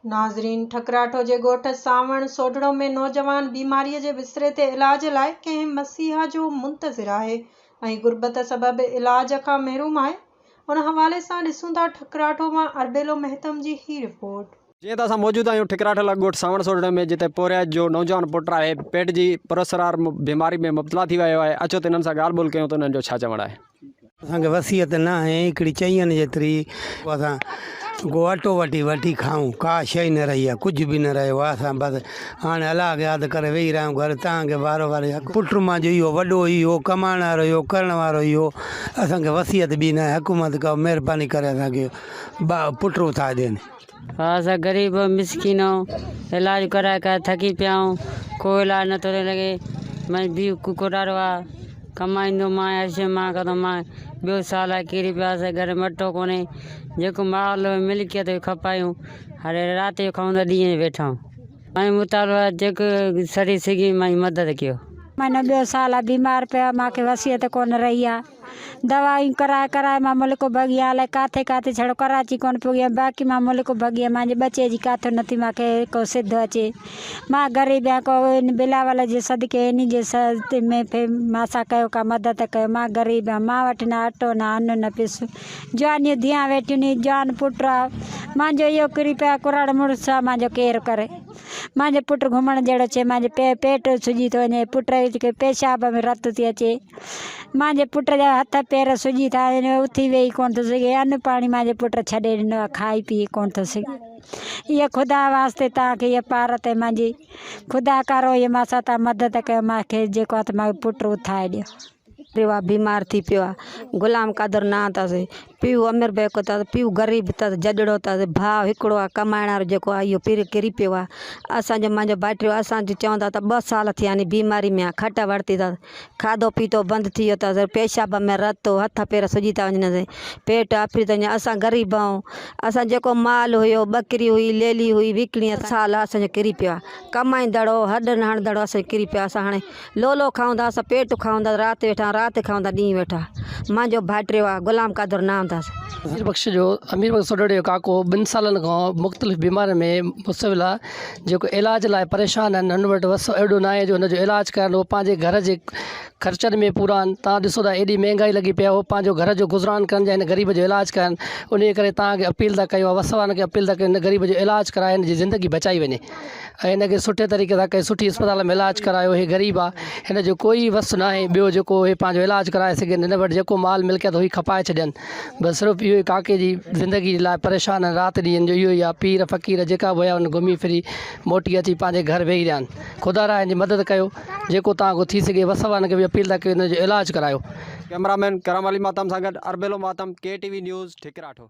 ناظرين ٺڪراٺو جي ڳوٺ سانوڻ سوڍڙو ۾ نوجوان بيماري جي بستري تي علاج لاء ڪنهن مسيحا جو منتظر آهي ۽ غربت سبب علاج کان محروم آهي ان حوالي سان ڏسون ٿا ٺڪراٺو مان اربيلو مهتم جي هي رپورٽ. جيئن ته اسان موجود آهيون ٺڪراٺو لڳ ڳوٺ سانوڻ سوڍڙو ۾ جتي پورهيت جو نوجوان پٽ آهي پيٽ جي پراسرار بيماري ۾ مبتلا ٿي ويو آهي اچو ته انهن سان ڳالهه ٻولهه ڪيون ته انهن جو ڇا چوڻ آهي. اسان کي وصيت نه آهي هڪڙي چئين جيتري اسان ڪو اٽو وٺي وٺي کائون ڪا شيء نه رهي آهي ڪجهه به نه رهيو آهي اسان بس هاڻي الله کي ياد ڪري ويهي رهيا آهيون گهر تان کي وارو واري حق پٽ مانجو اهو وڏو اهو ڪمائڻ وارو اهو ڪرڻ وارو اهو اسان کي وصيت به نه آهي حڪومت ڪا مهرباني ڪري اسان کي پٽ اٿائي ڏين. اسان غريب مسڪين آهيون علاج ڪرائي ڪرائي ٿڪي پيا آهيون ڪو علاج نٿو ٿي لڳي منهنجو پيء ڪڪو ڏاڍو آهي ڪمائيندو مان عرش مان ڪندو مان ٻيو سال آهي ڪري پيا اسان گهر ۾ اٽو ڪونهي جيڪو مال ملڪيت هئي کپايون هاڻي رات جو کائون ٿا ڏينهن جو ويٺا آهيون ۽ مطالبو آهي جيڪو سري سگهي منهنجي مدد ڪيو. مهينو ٻيو سال آهي بيمار پيو آهي مانکي وصيت ڪونه رهي آهي. دوائيون ڪرائي ڪرائي مان ملڪ ڀڳي آهيان الائي ڪاٿي ڪاٿي ڇڙو ڪراچي ڪونه پڳي آهيان باقي مان ملڪ ڀڳي آهيان مانجي ٻچي جي ڪاٿو نٿي مانکي ڪو سڌ اچي مان غريب آهيان ڪو ان بلاول جي صدقي انهي جي صدقي ۾ ڦي ماسا ڪيو ڪا مدد ڪيو مان غريب آهيان مان وٽ نه اٽو نه ان نه پس جوانيون ڌيان ويٺيون ني جوان پٽ آ مانجو اهو ڪري پيا ڪراڙ مڙس آ مانجو ڪير ڪري مانجو پٽ گهمڻ جهڙو ڇي مانجي پيٽ سڄي ٿو وڃي پٽ کي پيشاب ۾ رت ٿي اچي مانجي پٽ جا هٿ پير سڄي ٿا وڃن اٿي ويهي ڪونه ٿو سگهي ان پاڻي مانجي پٽ ڇڏي ڏنو آهي کائي پي ڪونه ٿو سگهي اها خدا واسطي تان کي اها پارت آهي مانجي خدا ڪرو اها ماسا تان مدد ڪيو مانکي جيڪو آهي ته مانکي پٽ اٿائي ڏيو. پيو آ بيمار ٿي پيو آ غلام قادر نه اٿس پيء امير بيڪ اٿس پيء غريب اٿس جڏڙو اٿس ڀاء هڪڙو آ ڪمائڻ وارو جيڪو آ اهو پير ڪري پيو آ اسان جو مانجو ڀائٽيو اسان جو چوندا ته ٻه سال ٿيا آهن بيماري ۾ آ کٽ ورتي اٿس کاڌو پيتو بند ٿي ويو اٿس پيشاب ۾ رت هٿ پير سڄي ٿا وڃنس پيٽ آڦري ٿو وڃي اسان غريب آهيون اسان جيڪو مال هيو ٻڪري هئي ليلي هئي وڪڻي سال اسان جو ڪري پيو آ ڪمائيندڙ هو هڏ نه هڻندڙ هو اسان جو ڪري پيو آ اسان هاڻي لولو کائون ٿا اسان پيٽ کائون ٿا رات ويٺا رات کائون ٿا ڏينهن ويٺا مانجو ڀائٽيو آ غلام قادر نام اٿس. امير بخش جو امير بخش سوڍڙي جو ڪاڪو ٻن سالن کان مختلف بيمارين ۾ مبتلا جيڪو علاج لاء پريشان آهن هن وٽ وس اهڙو ناهي جو هن جو علاج ڪرائن هو پنهنجي گهر جي خرچن ۾ پورا آهن توهان ڏسو ٿا ايڏي مهنگائي لڳي پئي آهي هو پنهنجو گهر جو گذران ڪن يا هن غريب جو علاج ڪرائن ان جي ڪري توهان کي اپيل ٿا ڪيون وس وارن کي اپيل ٿا ڪيون هن غريب جو علاج ڪرائي هن جي زندگي بچائي وڃي ۽ هن کي سٺي طريقي سان ڪنهن سٺي اسپتال ۾ علاج ڪرايو هي غريب آ هن جو ڪوئي وس ناهي ٻيو جيڪو هي پنهنجو علاج ڪرائي سگهن هن وٽ جيڪو مال ملڪيت هئي کپائي ڇڏين بس صرف اهو ئي ڪاڪي جي زندگي جي لاء پريشان آهن رات ڏينهن جو اهو ئي آ پير فقير جيڪا به هيا ان گهمي ڦري موٽي اچي پنهنجي گهر ويهي رهيا آهن خدا را هن جي مدد ڪيو جيڪو توهان کان ٿي سگهي وس وارن کي به اپيل ٿا ڪيون هن جو علاج ڪرايو. ڪئميرا مين ڪرم علي ماتم سان گڏ Arbelo Matam K T V news Thikratho.